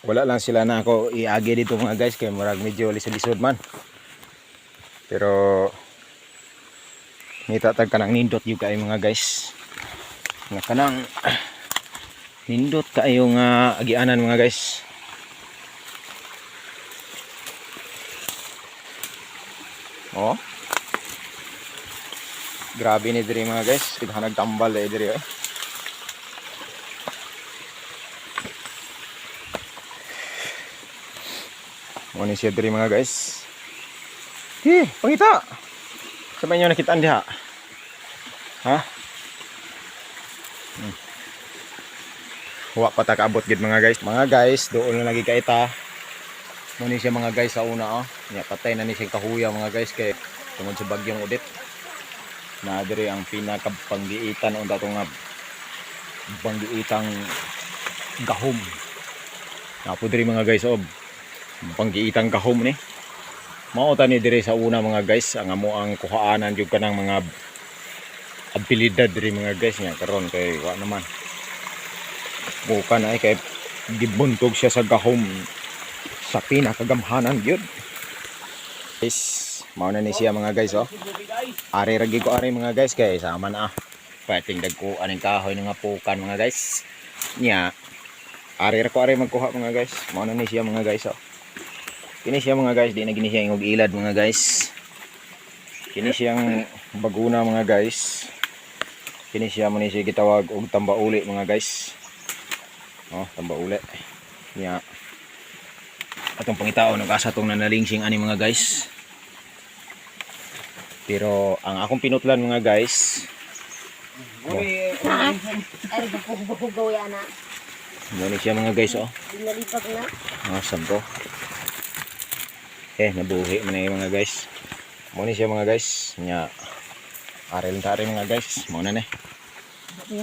Wala lang sila na ako iagi dito, mga guys, kay murag medyo lisod-lisod man. Pero ngita tag kanang nindot yung kaayo, mga guys. Nga kanang nindot kaayo nga agianan, mga guys. Oh. Grabe ni diri, mga guys, daghan nagtambal eh diri eh. Mo ni siya diri, mga guys. Hi, pangita. Sa ba inyo nakitaan diha? Ha? Wa pa ta kaabot gid, mga guys. Mga guys, doon na lagi kaita. Mo ni siya, mga guys, sa una oh. Nya patay na ni siya kahuya, mga guys, kay tungod sa bagyong Odette. Na diri ang pinakapanggiitan unta to nga banggiitang gahom. Napo diri, mga guys, oh. Panggiitang gahom ni. Mao tani diri sa una, mga guys, ang amo ang kuhaanan jud kanang mga abilidad diri, mga guys, nga karon kay wa naman. Bukan ay kay gibuntog siya sa gahom sa pinakagamhanan gyud. Guys, mao na ni siya, mga guys, oh. Ari ra gyud ko ari, mga guys, kay sama na ah. Pating dagko aning kahoy nga pukan, mga guys. Nya ari ra ko ari magkuha, mga guys. Mao na ni siya, mga guys, oh. Kini siya, mga guys, di na gini siya ingog ilad, mga guys. Kini siyang baguna, mga guys. Kini siya mo ni siya gitawag og tambauli, mga guys. Oh, tambauli. Nya atong pangitaon og asa tong nanalingsing ani, mga guys. Pero ang akong pinutlan, mga guys, Ay, bukugaw yan na. mo ni siya, mga guys, oh. Dinalipag na. Ah, sampo. Eh, nabuhi man na yung mga guys. Mo ni siya, mga guys. Nya. Aril ta mga guys. Mo na ni.